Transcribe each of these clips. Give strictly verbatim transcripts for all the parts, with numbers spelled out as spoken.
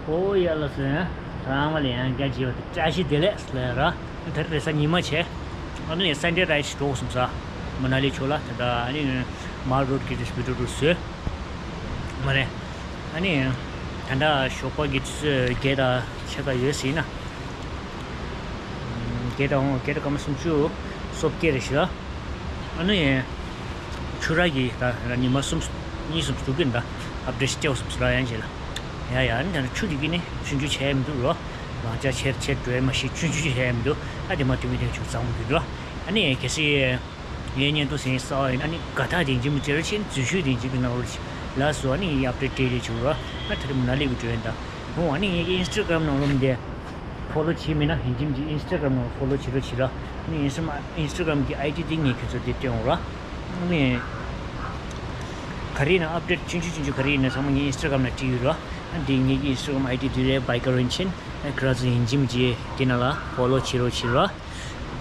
ཨོ་ཡ་ལགས་སོ། རང་མ་ལ་ཡང་བསྐྱར་བྱས་པ་དེ་བཀྲ་ཤིས་བདེ་ལེགས་ལ་ར། དེར་རེས་གཟའ་ཉི་མ་བྱས། ཨ་ནི་སན་ཌེ་རའི་ཌི་འགྲོ་དགོས་བསམ་ས། མ་ན་ལི་ཕྱོགས་ལ་ད་ལྟ་ཨ་ནི་མར་རོ་ཌི་གི་དེ་སྤི་ཏོ་རུ་བཟོས། མ་རེད། ཨ་ནི་ད་ལྟ་ཞོགས་པ་གི་ཆུ་ཚོད་བརྒྱད་དང་ཕྱེད་ཀ་ཡོད་ཟིན་ན། བརྒྱད་དང་བརྒྱད་དང་སྐར་མ་སུམ་ཅུ་སོ་བརྒྱད་རེད་ཤག་ཨ་ནི་ཆུ་རགས་ཀྱི་ད་ཉི་མ་གསུམ་གཉིས་གསུམ་ཟུག་གི་ད་ཨབ་ཌེཊ་སྤྲད་དགོས་བསམ་ས་ར་ཡང་བྱས་ལ། ཡ་ཡ། ཨ་ནི་ད་ཆུ་དེ་གི་ནི་ཆུང་ཆུང་བྱས་མི་འདུག་རོ། རང་ཅག་ཆེར་ཆེར་འགྲོ་ཡ་མ་ཤེས། ཆུང་ཆུང་བྱས་མི་འདུག་ཨ་དེ་མ་དུས་མི་དེ་ཆུ་གཙང་པོ་གི་འགྲོ། ཨ་ནི་གལ་སྲིད་ངའི་བརྙན་ཐུང་ཟིན་ས་ཡིན་ཨ་ནི་དགའ་ཐག་དེ་འཇིམ་མི་ཅེར་ཕྱིན་རྫུན་ཤོད་དེ་འཇིམ་གི་ནང་རོ་ལ་སོ་ཨ་ནི་ཡ་ཨབ་ཌེཊ་སྤྲད་རེ་བྱུང་རོ། ཨ་ད་རེས་མ་ན་ལི་གི་འགྲོ་ཡིན་ད། ཨོ་ཨ་ནི་ངའི་ཨིན་སི་ཊ་གྷ་རམ་ནང་རོ་མི་དེ། ཕོ་ལོ་བྱེད་མེད་ན་ཧིན་ཇིམ་གྱི་ཨིན་སི་ཊ་གྷ་རམ་ནང་ཕོ་ལོ་བྱེད་རོགས་བྱེད་ར། ནི་ཨིན་སི་ཊ་ཨིན་སི་ཊ་གྷ་རམ་གྱི་ཨའི་ཌི་དེ་ངས་ཁྱོད་ཚོ་དེ་སྟོན་འོང་ར། ནི་ག་རེ་ཡིན་ན་ཨབ་ཌེཊ་ཆུང་ཆུང་ཆུང་ཆུང་ག་རེ་ཡིན་ན་ཚང་མ་ངའི་ཨིན་སི་ཊ་གྷ་རམ་ནང་བྲིས་ཡོད་ར། ཨ་འདི་ངེད་ཀྱི་ཨིན་སི་ཊ་གྷ་རམ་ཨའི་ཌི་དེ་རེད། བྷའི་ཀ་རིན་ཆེན་ཨ་ཁ་ར་ཛི་ཧིན་ཇིམ་གྱི་དེ་ནང་ལ་ཕོ་ལོ་བྱེད་རོགས་བྱེད་ར།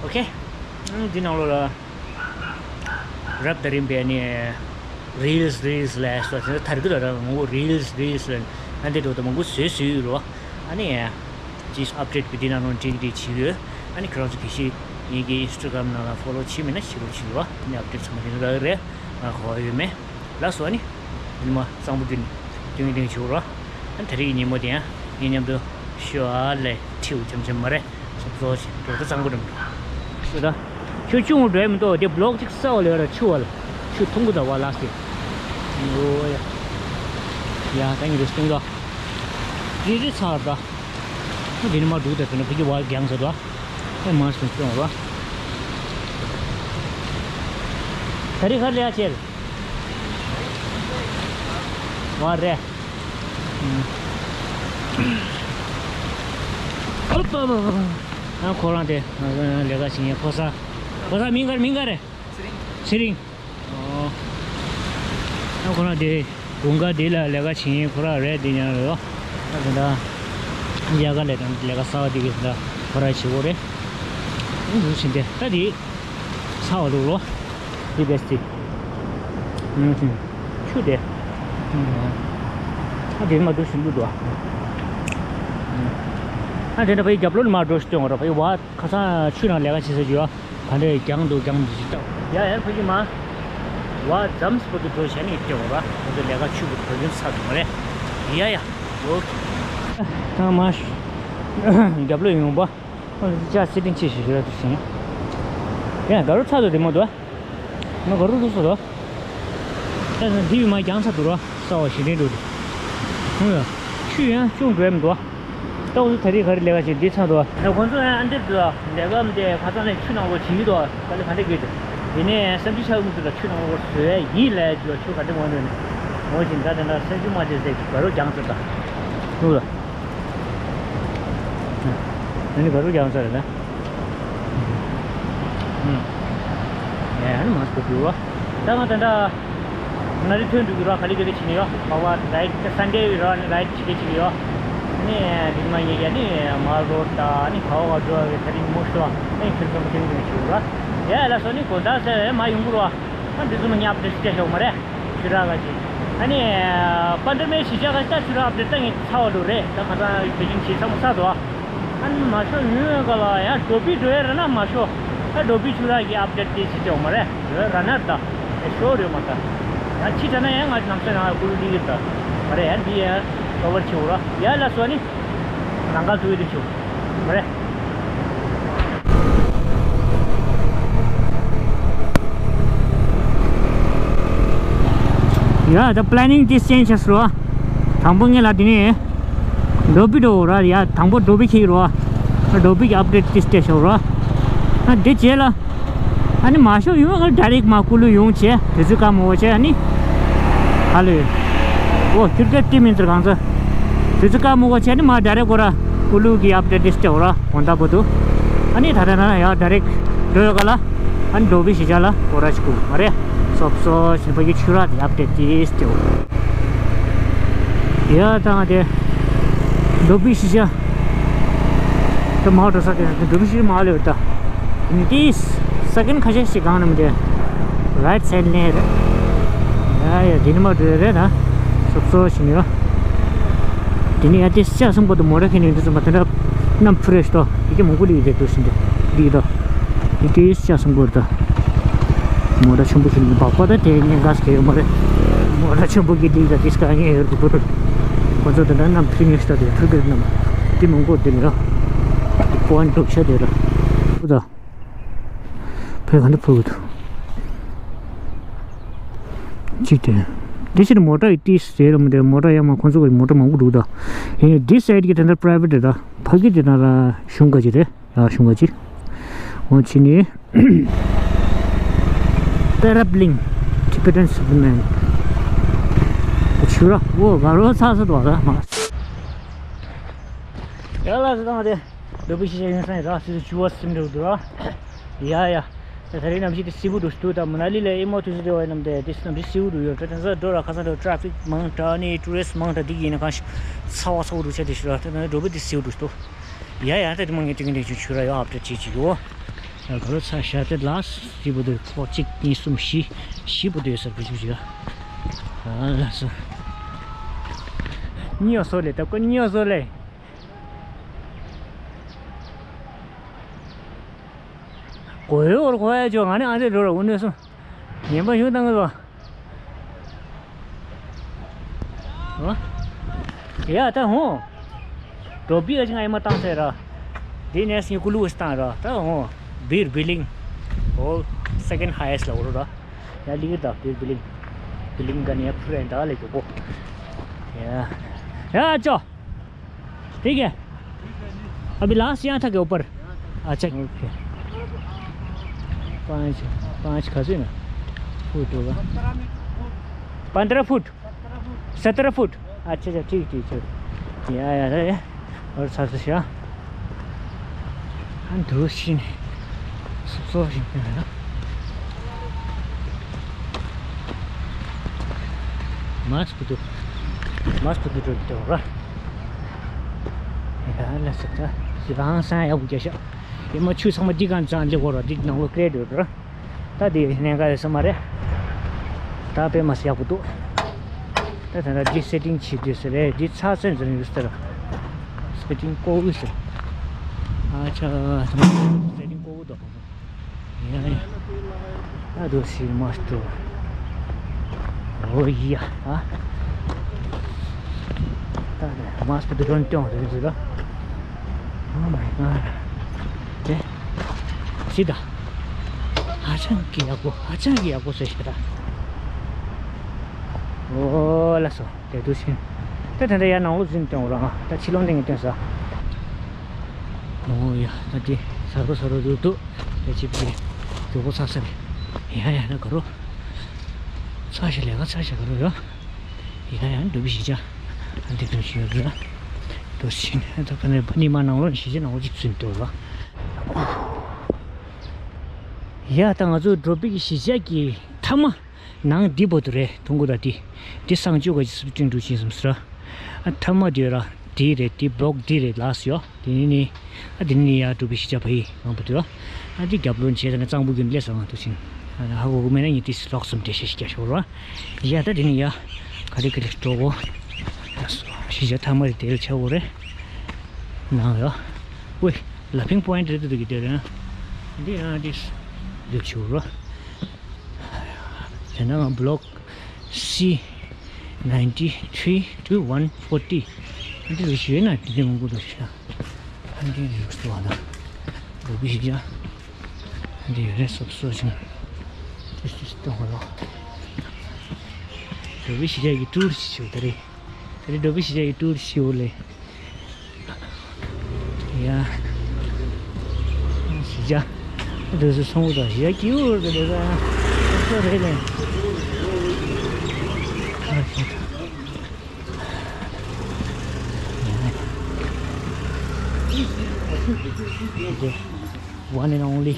ཨོ་ཁེ། ཨ་འདི་ནང་ལོགས་ལ། རབ་དང་རིམ་པའི་ནི། རིལ་སི་རིལ་སི་ལབ་སོགས་དེ་ཚོ་དར་གི་འདུག་ར། མང་པོ་རིལ་སི་རིལ་སི་ལབ་ཨ་འདི་འགྲོ་དང་མང་པོ་བཟོས་བཟོས་ཡོད་རོ། ཨ་ནི་ཅིས་ཨབ་ཌེཊ་བི་ཌི་ཡོ་ནང་ལོགས་འགྲིག་འགྲིག་བྱེད་ཡོད། ཨ་ནི་ཁྱེད་རང་ཚོ་གལ་སྲིད་ངེད་ཀྱི་ཨིན་སི་ཊ་གྷ་རམ་ནང་ལ་ཕོ་ལོ་བྱེད་མེད་ན་བྱེད་རོགས་བྱེད་རོ། ཨ་ནི་ཨབ་ཌེཊ་ཚང་མ་དེ་འདྲ་རག་གི་རེད། ང་གོ་བ་ཡོད་མེད། ལགས་སོ། ཨ་ནི་ཉི་མ་གཙང་པོ་བདུན་བདུན་བདུན་བྱེད་རོ། ཨ་ནི་ད་རེས་ཀྱི་ཉིན་མོ་དེ་ཡང་ངེད་མཉམ་དུ་ཤོ་ཨ་ལས་ཁྲིའུ་འཆམ་འཆམ་མ་རེད། སོབ་སོབ་ཞིག་འགྲོ་ད་གཙང་པོ་འགྲམ་དུ། ཤོ་ད། ཆུ་ཆུང་འགྲོ་ཡ་མི་འདུག་དེ་བི་ལོག་ཅིག་གསར་པ་ལས་ར་ཆུ་བ་ལ། ཆུ་འཐུང་གི་ད་བ་ལགས་ཏེ། ཨོ་ཡ། ཡ་ད་ངས་རེ་སྟོན་ད། རི་རི་ཚར་ད། ཨ་དེ་ནི་མ་འགྲོ་ད་དེ་ནི་ཕ་གི་བ་རྒྱང་ས་ད། ཨེ་མ་སོང་སྟོན་ར། ད་རི་ཁར་ལས་ཡ་ཆེར། བ་རེད། ཨ་ཁོ་རང་དེ་ལས་ཀ་བྱེད་མཁན་ཕོ་གསར། ཕོ་གསར་མིང་ག་རེ་མིང་ག་རེ། ཚེ་རིང་། ཚེ་རིང་། ཨོ། ཨ་ཁོ་རང་དེ་དགུན་ཁ་དེ་ལ་ལས་ཀ་བྱེད་མཁན་ཁོ་རང་རེད། དེ་ཡང་རེད་བ། ཨ་དེ་འདྲ། དབྱར་ཁ་ལས་དང་ལས་ཀ་གསར་པ་དེ་གི་འདྲ་ཁོ་རང་བྱེད་དགོས་རེད། ཨ་འདུག་ཕྱིན་ཏེ་ད་དེ་ཚ་བ་འདུག་རོ། དེ་བེས་ཏི། ཨུམ་ཧུམ། ཆུ་དེ། ཨུམ། ཨ་དེ་མ་འདུག་ཟིན་འདུག་དོ། ཨུམ། ཨ་དེ་འདྲ་ཕ་གི་རྒྱབ་ལོགས་ནས་མར་འགྲོ་ཤི་སྟོན་འོ་ར། ཕ་གི་བ་ཁ་སང་ཆུ་ནང་ལས་ཀ་བྱེད་ས་ཅིག་ཡོད། ག་འདྲས་རྒྱང་འདུག་རྒྱང་འདུག་ཅིག་ལྟ། ཡ་ཡར་ཕ་གི་མ། བ་འཛམ་སི་པ་གི་འགྲོ་བྱས་ནས་སྟོན་འོ་ར། ཁོ་ཚོ་ལས་ཀ་ཆུ་གི་བ་ལུན་ཚ་འདུག་མ་རེད། ཡ་ཡ། ཨོ་ཁེ། ད་མ། རྒྱབ་ལོགས་ཡོང་པ། ཅ་སི་ཏིང་ཆེ་ཞིག་ཞུ་ར་དུ་ཞིང་། ཡ་དགའ་རུ་ཚ་དུ་དེ་མོ་དུ། ང་དགའ་རུ་ལུག་སོ་དུ། ད་འདི་ཡུལ་མ་རྒྱང་ཚ་དུ་ར་ས་བ་ཞི་ལྡན་འགྲོ་དུ། ཧུང་ཡ། ཆུ་ཡང་ཅུང་འགྲོ་ཡ་མི་འདུག་ད་འུ་ཚོ་ད་རེས་ག་རེ་ལས་ཀ་བྱེད་འདི་ཚ་དུ། ད་ཁོང་ཚོ་ཡང་ཨ་འདིར་དུ་ལས་ཀ་མི་དེ་ཁ་སང་ནས་ཆུ་ནང་ལོགས་བྱིན་གྱི་འདུག་ག་ལེ་ག་འདྲ་གི་དེ། དེ་ནས་བསམ་ཚུལ་ཆགས་མི་འདུག་ད་ཆུ་ནང་ལོགས་བཟོ་ཡ་ཡིན་ལས་ཆུ་ག་འདྲ་ངོ་འདོད་ནས། ངོ་བཞིན་ད་དེ་འདྲ་བསམ་ཚུལ་མ་བྱེད་ཟེར་གི་དགའ་རུ་རྒྱང་ཚ་ད། ཧུང་ལ། ཨ་ནི་ག་རུ་རྒྱང་ས་རེད་ད། ཨུམ། ཨེ་ཨ་ནི་མ་སྐུ་འགྱུར་བ། ད་ང་ད་ལྟ་ང་རི་ཐོན་འགྲོ་གི་ར། ག་ལེ་ག་ལེ་བྱེད་ནི་ཡོད། བ་བ་རའེ་ཌི་སན་ཌེ་ར་ནི་རའེ་ཌི་བྱེད་གི་བྱེད་གི་ཡོད། ཨ་ནི་རིང་མ་ཡིན་ཡ་ནི་མ་རོ་ད་ནི་ག་བ་ག་འགྲོ་བའི་ད་རིང་མོ་ཤོ་ཨ་ནི་ཁྱོད་ཚོ་མ་ཐོན་གི་བྱེད་གི་ར། ཡ་ལ་སོ་ནི་གོ་ད་སེ་མ་ཡོང་གི་ར། ཨ་འདི་ཚོ་མ་ཉབ་དེ་སྐད་ཤོག་མ་རེད། ཆུ་རགས་ག་ཅིག་ཨ་ནི། པ་འདྲ་མའི་གཞིས་ཆགས་ག་ཅིག་ད་ཆུ་རགས་ཨབ་ཌེཊ་ད་ངས་ཚ་བ་འགྲོ་རེད། ད་ང་ཚང་བེད་སྤྱོད་བྱེད་ཚང་མ་ཚ་འདུག་ཨ་ནི་མ་ཤོ་ཡུན་ག་ལ་ཡང་འགྲོ་པི་འགྲོ་ཡ་ར་ན་མ་ཤོ། ད་འགྲོ་པི་ཆུ་རགས་ཀྱི་ཨབ་ཌེཊ་དེ་བྱེད་ཆོག་མ་རེད། འགྲོ་ཡ་ར་ན་ད། ཨེ་ཤོ་རེད་མ་ད། ཡང་ཕྱི་དྲ་ན་ཡང་ང་ནམ་སེ་ན་ཀུ་རུ་ལི་གི་ད། མ་རེད་ཡང་འདི་ཡང་ཤོ་བར་ཆེ་བོ་ར་ཡ་ལ་སོ་ནི། རང་ག་ཐུག་ཡོད་དུ་ཆུ། མ་རེད། ཡ་ད་པི་ལེ་ནིང་དེ་ཅེན་ཇི་ཆགས་སོང་། དང་པོ་ངེད་ལ་དེ་ནས་འགྲོ་པི་འགྲོ་ར། ཡ་དང་པོ་འགྲོ་པི་ཁྱེར་རོ། འགྲོ་པི་གི་ཨབ་ཌེཊ་དེ་སྤྲད་ཤོག་རོ། ཨ་དེ་རྗེས་ལ། ཨ་ནི་མ་ཤོ་ཡོང་ཨ་ཌའི་རེག་མ་ཀུ་ལུ་ཡོང་བྱས་དུས་ཚོད་བཀག་མ་དགོས་བྱས་ཨ་ནི། ཧ་ལོ། ཨོ་ཁྱོད་སྐད་ཏི་མིན་ཚར་གང་ཚ། དུས་ཚོད་བཀག་མ་དགོས་བྱས་ཨ་ནི་མ་ཌའི་རེག་གོ་ར་ཀུ་ལུ་གི་ཨབ་ཌེཊ་དེ་སྤྲད་འོ་ར་གོང་ད་བུ་དུ། ཨ་ནི་ད་ད་ན་ཡ་ཌའི་རེག་འགྲོ་ཡོད་ག་ལ། ཨ་ནི་འགྲོ་བི་ཞི་ཅ་ལ་གོ་ར་ཞིག་གུ་མ་རེད། སོབ་སོ་ཞིན་པ་གི་ཆུ་ར་དེ་ཨབ་ཌེཊ་དེ་སྤྲད་འོ། ཡ་ད་ང་དེ་འགྲོ་བི་ཞི་ཅ། ད་མ་འགྲོ་ས་དེ་འགྲོ་བི་ཞི་ཅ་མ་ལེ་བ་ད། ཨིན་ཏིས་སེ་ཀེན་ཁ་ཤས་ཤིག་གང་ནམ་དེ་རའིཊ་སའིཌ་ནས་རེད། ཡ་ཡ་དེ་ནི་མ་འགྲོ་རེད་ད། སོབ་སོ་ཞིག་ཡོད། དེ་ནས་ཡ་དེ་ཤ་སང་པོ་དུ་མོ་ར་ཁེ་ནས་འདི་ཚོ་མ་དེ་འདྲ་གནམ་ཕུ་རེ་ཤི་ཏོ། དེ་གི་མང་པོ་ལི་རེད་འདུག་ཟིན་དེ་འདི་དོ། དེ་གི་ཤ་སང་པོ་དུ་མོ་ར་ཆེན་པོ་ཞིག་འབག་པ་ད་དེ་ངས་ག་སྐད་ཡོད་མ་རེད། མོ་ར་ཆེན་པོ་གི་འདི་ག་དེ་སྐད་ངས་ཡོད་འདུག་པོ། ཁོ་ཚོ་དེ་འདྲ་གནམ་ཕུ་ངེས་ཤི་ཏོ། དེ་ཕུ་གི་གནམ་དེ་མང་པོ་དེ་ནི་ར་ཀོན་འདུག་ཤ་དེ་ར་ཕུ་ད། ཕ་གི་ག་འདྲ་ཕུ་གི་འདུག་གཅིག་དེ། དེ་ཕྱིར་མོ་ཊ་ཡི་ཏིས་ཟེར་ལ་མི་འདྲ། མོ་ཊ་ཡ་མ་ཁོང་ཚོ་གི་མོ་ཊ་མང་པོ་འདུག་ད། ཡིན་ནའི་འདི་སའིཌ་གི་དེ་འདྲ་པ་རའི་ཝེཊ་རེད་ད། ཕ་གི་དེ་ན་ལ་གཞུང་ག་ཅིག་རེད། ཡ་གཞུང་ག་ཅིག་འོ་ཕྱི་ནི། Tarabling Tibetan Supplement། ཆུ་ར་འོ་ག་རོ་ཚ་ས་དོ་ར་མ། ཡ་ལ་ས་དང་དེ། འདོད་པའི་ཤེས་བྱ་ཡུན་སང་རག་སྲིད་དུ་བཅུ་བ་སིམ་འགྲོ་འདུག་ཡ་ཡ། ད་ད་རེས་གནམ་གཤིས་དེ་བསིལ་པོ་འདུག་ཞུ་ད། མ་ན་ལི་ལ་ཨེ་མོ་དུས་སུ་དེ་བ་ཡིན་ནམ་དེ་དེ་གནམ་གཤིས་བསིལ་པོ་འདུག་ཡོད་ད། དེ་ཚོ་འགྲོ་ར་ཁ་སང་འགྲོ་ཊ་ཕིག་མང་དྲགས་ནས་ཊུ་རི་སི་མང་དྲགས་འདི་ཡིན་ན་གང་ཞིག་ཚ་བ་ཚ་པོ་འདུག་ཆ་དེ་ཞུ་ར། ད་ད་འགྲོ་པའི་དེ་བསིལ་པོ་འདུག་ཞུ་ད། ཡ་ཡ་ད་དེ་མང་ངེས་དེ་གི་འདྲེ་ཆུ་ཆུ་ར་ཡོད་ཨབ་ད་ཅིག་ཅིག་ཡོད། ག་རོ་ཚ་ཤ་དེ་ལ་སི་བོ་དེ་ཁོ་གཅིག་གཉིས་གསུམ་བཞི་བཞི་བོ་དེ་ཡོད་ས་བུ་ཞུ་ཞུ། ཨ་ལ་སོ། གཉིས་ཡོད་སོ་ལེ་ད་ཀོ་གཉིས་ཡོད་སོ་ལེ། གོ་ཡོ་ར་གོ་ཡ་ཅོ་ང་ནི་ཨ་ཙེ་འགྲོ་ར་འུ་ནོས་སོང་། ངན་པ་ཞུ་བཏང་གི་རོ། ཨོ། ཡ་ད་ཧོ། འགྲོ་བི་ཨ་ཅི་ང་ཡི་མ་བཏང་ཟེར་ར། དེ་ནས་སི་ཀུ་ལུ་བཏང་ར་ད་ཧོ། བིར་བི་ལིང་། ཨོ། སེ་ཀེན་ཌ་ཧའེ་ཡེ་སི་ཊི་ལ་འོ་ར། ཡ་ལི་གི་ད་བིར་བི་ལིང་། བི་ལིང་ག་ནས་ཕུ་རེན་ད་ལེ་གོ་པོ། ཡ། ཡ་ཅོ། ठीक है। अभी लास्ट यहाँ था क्या ऊपर? अच्छा, ओके। पाँच, पाँच खा ना फुट होगा। पंद्रह फुट। सत्रह फुट। अच्छा, अच्छा, ठीक, ठीक, ठीक। या, या, या। और साथ से क्या? ཨ་འདུག་ཤིན། སོ་སོ་ཞིག་ཡོད་ན། མཱ་སི་ཀི་དུ། མཱ་སི་ཀི་དུ་འགྲོ་གི་འདུག་ར། ཡ་ལ་སི་ཀ་ཞི་རང་སང་ཡག་པོ་རྒྱ་ཤག་ཡི་མ་ཆུ་ཚང་མ་འདི་གང་ཙང་ལེགས་གོ་ར། འདི་ནང་ལོ་ཀྲེ་འགྲོ་ར། ད་དེ་གནད་འགག་ཡོད་ས་མ་རེད། ད་དཔེ་མ་སྲིད་ཡག་པོ་འདུག་ད་ད་ད་འདི་སེ་ཊིང་བྱེད་དུས་ཟེར་རེད། འདི་ཚ་ཚོན་ཟེར་ཡོད་ཟེར། སེ་ཊིང་ཀོ་བུ་ཟེར། ཨ་ཆ། སེ་ཊིང་ཀོ་བུ་འདུག་ཡ་ཡ། ད་དུ་སི་མ་སྟོ། ཨོ་ཡ། ཨ། ད་དེ་མ་སྟོ་དུ་རོན་ཏོང་རེད་ཟེར་ལ། Oh my god. དེ། སི་ད། ཧ་ཅང་གི་ཡག་པོ། ཧ་ཅང་གི་ཡག་པོ་ཟེར་ཤེས་ད། ཨོ་ལ་སོ། དེ་དུ་ཕྱིན། ད་དེ་འདྲ་ཡར་ནང་ལོགས་ཟིན་བཏང་ར། ད་ཕྱི་ལོགས་འདི་ངས་བཏོན་ས། ཨོ་ཡ། ད་དེ་ཟ་རོ་ཟ་རོ་འདུག་འདུག་དེ་ཅིབ་ཀྱི་མགྱོགས་པོ་ཚ་ས་རེད། ཡ་ཡ། ད་ག་རོ། ཚ་ཞིག་ལས་ཀ་ཚ་ཞིག་ག་རོ་ཡ། ཡ་ཡ། འགྲོ་བི་ཞི་ཅ། ཨ་འདི་དོན་ཞིག་ཡོད་ར། འདུག་ཕྱིན། ད་ཕ་ནས་ཕ་ནི་མ་ནང་ལོགས་ཞི་ཅ་ནང་ལོགས་ཅིག་ཟིན་འདུག་ར། ཡ་ད་ང་ཚོ་འགྲོ་བི་ཞི་ཅ་གི་མཐའ་མ། ནང་འདི་བར་དུ་རེད། ཐུང་གུ་ད་འདི། འདི་སང་ཅུ་ག་ཅི་སུ་ཏིང་འགྲུ་ཅིང་སམ་སི་ར། ཨ་ཐ་མ་དེ་ར་འདི་རེད། འདི་བོག་འདི་རེད་ལགས་ཡོ། དེ་ནི་ནི། ཨ་དེ་ནི་ནི་ཡ་འགྲུ་བི་ཞི་ཅ་ཕ་ཡི་ནང་བར་དུ་ཡོ། ཨ་འདི་རྒྱབ་ལོན་བྱས་ད་ནི་གཙང་པོ་རྒྱུན་ལས་སང་དུ་ཅིང་། ཨ་ཧ་གོ་གོ་མེད་ན་ཉི་ཏིས་ལོག་སམ་འདྲེ་ཤེ་ཤེ་ཤོ་ར། ཡ་ད་དེ་ནི་ཡ། ག་རེ་ག་རེ་འགྲོ་གོ། ཞི་ཅ་ཐ་མ་རེད་དེ་རེད་ཆ་གོ་རེད། ནང་ཡོ། ཝེ། ལ་ཕིང་པོ་ཨིན་ཊི་རེད་དུ་གི་དེ་རེད། འདི་ཨ་འདི། འདི་ཆུ་ར། དེ་ན་ང་བྷི་ལོག་སི་ནའིན་ཊི་ཐི་རི་ཊུ་ཝན་ཕོར་ཊི། ཨ་འདི་རུ་ཞུས་ན་དེ་འདྲ་མང་པོ་འདུག་ཤག་ཨ་འདི་རུ་སུ་བ་ན། འགྲོ་བི་ཞི་ཅ། ཨ་འདི་ཡོད་རེད་སོབ་སོ་ཞིང་། ཏུ་སུ་སྟོན་གོ་ལོ། འགྲོ་བི་ཞི་ཅ་གི་ཊུར་ཞིག་ཞུ་ད་རེད། ད་རེས་འགྲོ་བི་ཞི་ཅ་གི་ཊུར་ཞིག་ལས། ཡ། ཞི་ཅ། འདི་ཚོ་སོང་དང་ཞི་ཅ་སྐྱིད་པོ་རེད་ད། ཁོ་རེད་ལེ། One and only.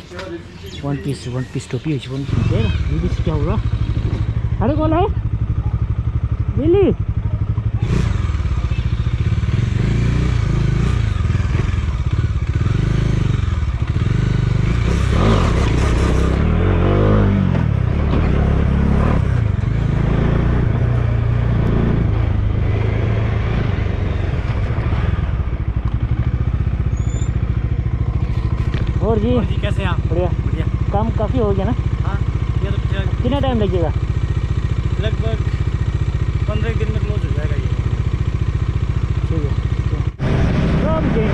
One piece, one piece टोपी है, one piece है। ये भी क्या हुआ? अरे कौन है? लिली। जी। और जी, कैसे हैं आप? बढ़िया। बढ़िया। काम काफ़ी हो गया ना? हाँ, ये तो ठीक है। कितना टाइम लगेगा? लगभग पन्द्रह एक दिन में क्लोज हो जाएगा ये। ठीक है। From the,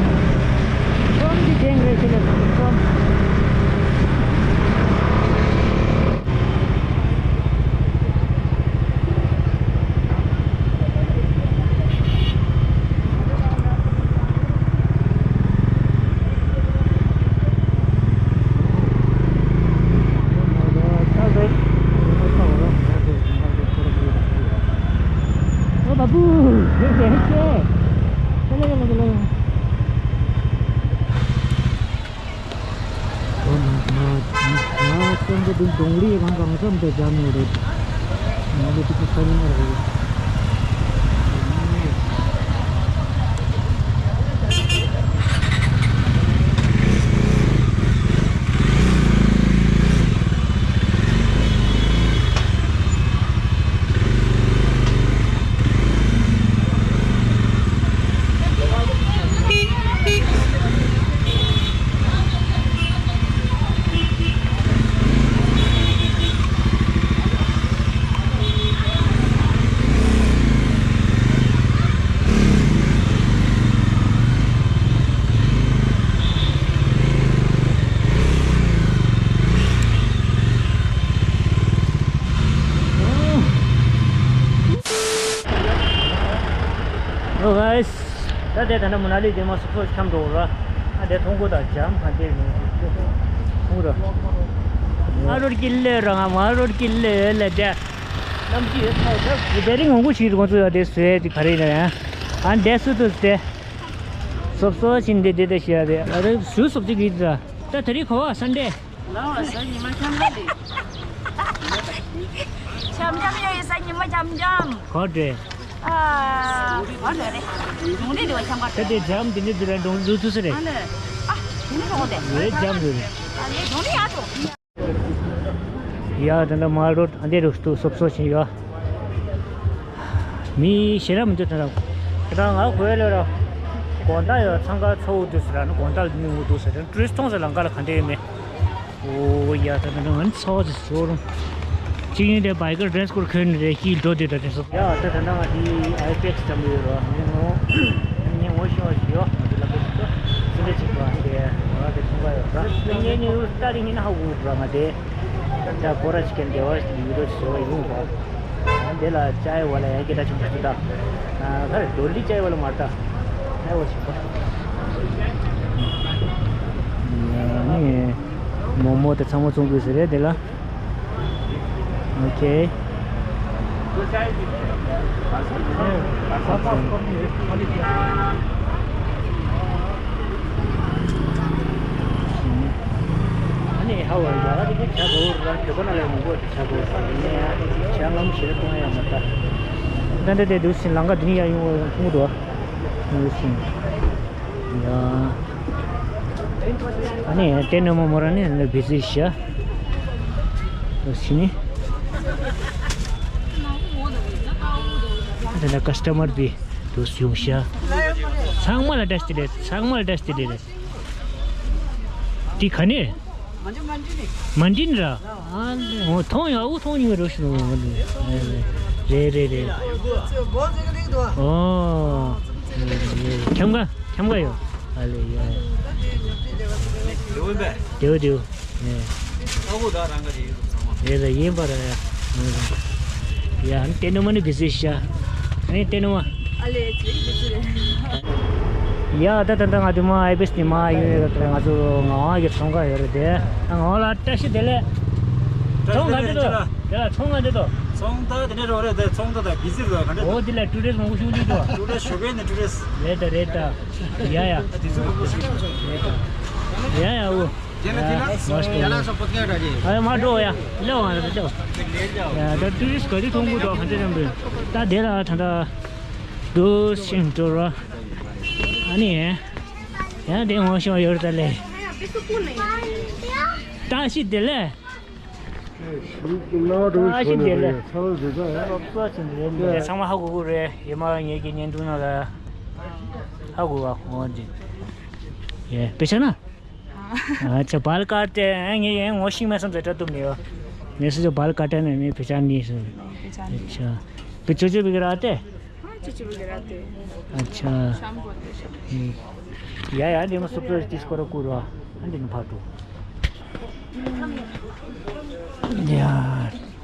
from the generation from ओ बाबू, ये देख के। चलो, चलो, चलो। ང་ང་ང་ཚང་གི་འདི་གདོང་ལི་རང་གང་འཚམ་དུ་སྦྱར་ནས་རེད། ང་ལ་དེ་གི་ས་ཉིན་རེད། Hello guys, ད་དེ་ད་ནི་མ་ན་ལི་དེ་མ་སུ་ཁོ་འཁྱམ་འགྲོ་ར། ཨ་དེ་ཐོང་གོ་ད་འཇམ་ཕན་དེ་ནི་ཐོང་ར། མ་རོར་གི་ལེ་ར་ང་མ་རོར་གི་ལེ་ལེ་དེ། གནམ་གཤིས་ཡོད་ཚོད་ད་དེ་རིང་ངོ་གུ་ཞིག་རི་ཁོང་ཚོ་ཡོད་དེ་སུ་ཡ་དེ་ག་རེ་ཡིན་ན་ཡང་། ཨ་དེ་སུ་དུ་དེ། སོབ་སོ་ཕྱིན་དེ་དེ་དེ་ཤི་ཡ་དེ་ཨ་རེ་སུ་སོབ་ཅིག་ཡིན་ད། ད་དེ་རིང་ཁོ་བ་སན་ཌེ། ལའོ་ས་ཉི་མ་འཁྱམ་ལ་ལི། འཁྱམ་འཁྱམ་ཡོད་ས་ཉི་མ་འཁྱམ་འཁྱམ། གོ་དྲེ། ཨ། གོ་དྲེ་རེད། གདོང་ལི་དེ་བ་འཁྱམ་ག་ད་དེ་འཇམ་དེ་ནི་དེ་ར་འདོང་ལུ་ཐུ་སི་རེད། ཨ་ལེ། ཨ། དེ་ནི་གོ་དེ། རེད་འཇམ་རེད། ཨ་ལེ་གདོང་ལི་ཡ་ཏོ། ཡ་ད་ནི་མ་རོ་ཨ་འདི་རུ་སྟུ་སོབ་སོ་ཕྱིན་ཡོད། མི་ཞེ་ར་མི་འདུག་ད་ར། ད་ང་གོས་ལ་ར། དགོང་དག་ཡོད་འཚང་ཁ་ཚ་བོ་འདུག་ཟེར་ར་ནི་དགོང་དག་ལ་མི་འུ་འདུག་ཟེར་ར་ནི་ཊུ་རི་སི་ཊི་ཐོངས་ཟེར་ལང་ཀ་ལ་ག་འདྲ་ཡོད་མེད། ཨོ་ཡ་ད་ད་ད་ང་ཚོ་ཚོ་རུང་། གཅིག་ཡིན་དེ་བྷའི་ཀར་ཌེ་རེ་སི་ཀོཌ་གོན་རེ་ཀི་འགྲོ་དེ་ད་དེ་སོ། ཡ་ད་ད་ང་དེ་ཨའི་པེག་སི་ཙམ་ཡོད་ར་ནི་ངོ་། ངས་ངོ་ཤེས་པ་ཞིག་ཡོད་ང་དེ་ལ་པེག་སི་ཙམ་ཙི་འདྲ་ཅིག་པ་དེ་ང་དེ་ཚོང་པ་ཡོད་ར་ངས་ངས་ཡུ་ཏ་རི་ངས་ན་ཧ་གོ་ར་ང་དེ། ད་ཀོ་ར་ཅི་ཀན་དེ་བ་ཞིག་ཡུ་རོ་ཅི་ཟེར་བ་ཡོང་བ། ཨ་འདི་ལ་ཅའི་བ་ལ་ཡང་སྐད་གྲགས་ཆེན་པོ་ཞིག་ད། ཨ་ཁ་རེ་རྡོ་ལི་ཅའི་བ་ལ་མ་ལྟ། ཨེ་བ་ཞིག་པ། ཨ་ནི་མོག་མོག་དེ་ཚང་མ་བཙོང་དགོས་ཟེར་རེད་འདི་ལ། ཨོ་ཁེ། ཨ་ནི་ཧ་བ་ཡ་ར་དེ་གི་ཆ་གོ་ར་གྱོད་པ་ན་ལས་མང་པོ་དེ་ཆ་གོ་ར་ནི་ཆ་ངམ་ཞེ་གཏོང་ཡ་མ་ལྟ། ད་འདི་དེ་འདུག་སེ་ལང་ཀ་འདི་ནི་ཡ་ཡོང་བ་ཡང་ཐུང་འདུག་ཨ། འདུག་སེ་ཡ། ཨ་ནི་ཏེ་ནོ་མོ་མོ་ར་ནི་ནི་བི་ཟི་ཤ། འདུག་སེ་ནི། ད་ནི་ཀ་སི་ཊ་མར་བི། དུ་གཞུང་ཤ། ཚང་མ་ལ་བཀྲ་ཤིས་བདེ་ལེགས། ཚང་མ་ལ་བཀྲ་ཤིས་བདེ་ལེགས། དེ་ག་ནས། མ་འདྲིན་ར། ཨ་ལེ། འོ་མཐོང་ཡག་པོ་མཐོང་མྱོང་རོགས་ཞུ་ནོ། རེད་རེད་རེད། ཨོ། ཁྱམ་ག་ཁྱམ་ག་ཡོད། ཨ་ལེ་ཡ། དེའུ་དེའུ། ཨ་ཁུ་ད་རང་ག་རེད། རེད་རེད་ཡིན་པ་རེད། ཡ་ཨ་ནི་ཏེ་ནུ་མ་ནི་བི་ཟི་ཤ། ཨ་ནི་ཏེ་ནུ་མ། ཨ་ལེ་ཅིག་བི་ཟི་རེད། ཡ་ད་ད་ད་ང་དུ་མ་ཨའི་པེག་སི་ནི་མ་ཡོད་རེད། ད་ང་ཚོ་ངག་དབང་གི་ཚོང་ཁང་ཡོད་རེད་དེ། ད་ངག་དབང་ལགས་བཀྲ་ཤིས་བདེ་ལེགས། ཚོང་ག་འདི་དོ། དེ་ལ་ཚོང་ག་འདི་དོ། ཚོང་ད་དེ་ནས་རོགས་རེད་དེ་ཚོང་ད་ད་བི་ཟི་རེད་ག་འདྲ། འོ་དེ་ལ་ཊུ་རི་སི་མང་པོ་ཞུགས་ལི་དོ། ཊུ་རི་སི་ཞོགས་པའི་ནས་ཊུ་རི་སི། རེད་ད་རེད་ད། ཡ་ཡ། དེ་ཚོ་མང་པོ་ཞུགས་ལི་དོ། རེད་ད། ཡ་ཡ་འོ། རྒྱ་ནག་ས་ཕོ་ཐེ་ར་རེད། ཨ་མ་འགྲོ་ཡ། ལེའོ་ང་ལེའོ། ཡ་ད་ཊུ་རི་སི་ག་དུས་མཐོང་གི་འདུག་ག་འདྲ་འདྲ་འདུག་ད་དེ་ལ་ད་ད། འདུག་སེ་འགྲོ་ར། ཨ་ནི། ཡང་དེ་ངོ་ཤེས་ཡོད་ད་ལེ། བཀྲ་ཤིས་བདེ་ལེགས། བཀྲ་ཤིས་བདེ་ལེགས། ཚང་མ་ཧ་གོ་གི་རེད། ཡེ་མ་ངེད་ཀྱི་བརྙན་ཐུང་ནང་ལ་ཧ་གོ་བ་འོ་འདི། ཡེ་དཔེ་ཆ་ན། अच्छा, बाल काटते हैं। ये, ये वॉशिंग में सब जटा तुम नहीं हो। मैं सोचा बाल काटने में पहचान नहीं है। पहचान नहीं। अच्छा। तो चोचो वगैरह आते हैं? हाँ, चोचो वगैरह आते हैं। अच्छा। शाम को आते हैं, शाम को। हम्म। या, या, ये मैं सब तो तीस करो पूरा। हाँ, दिन फाटू। या,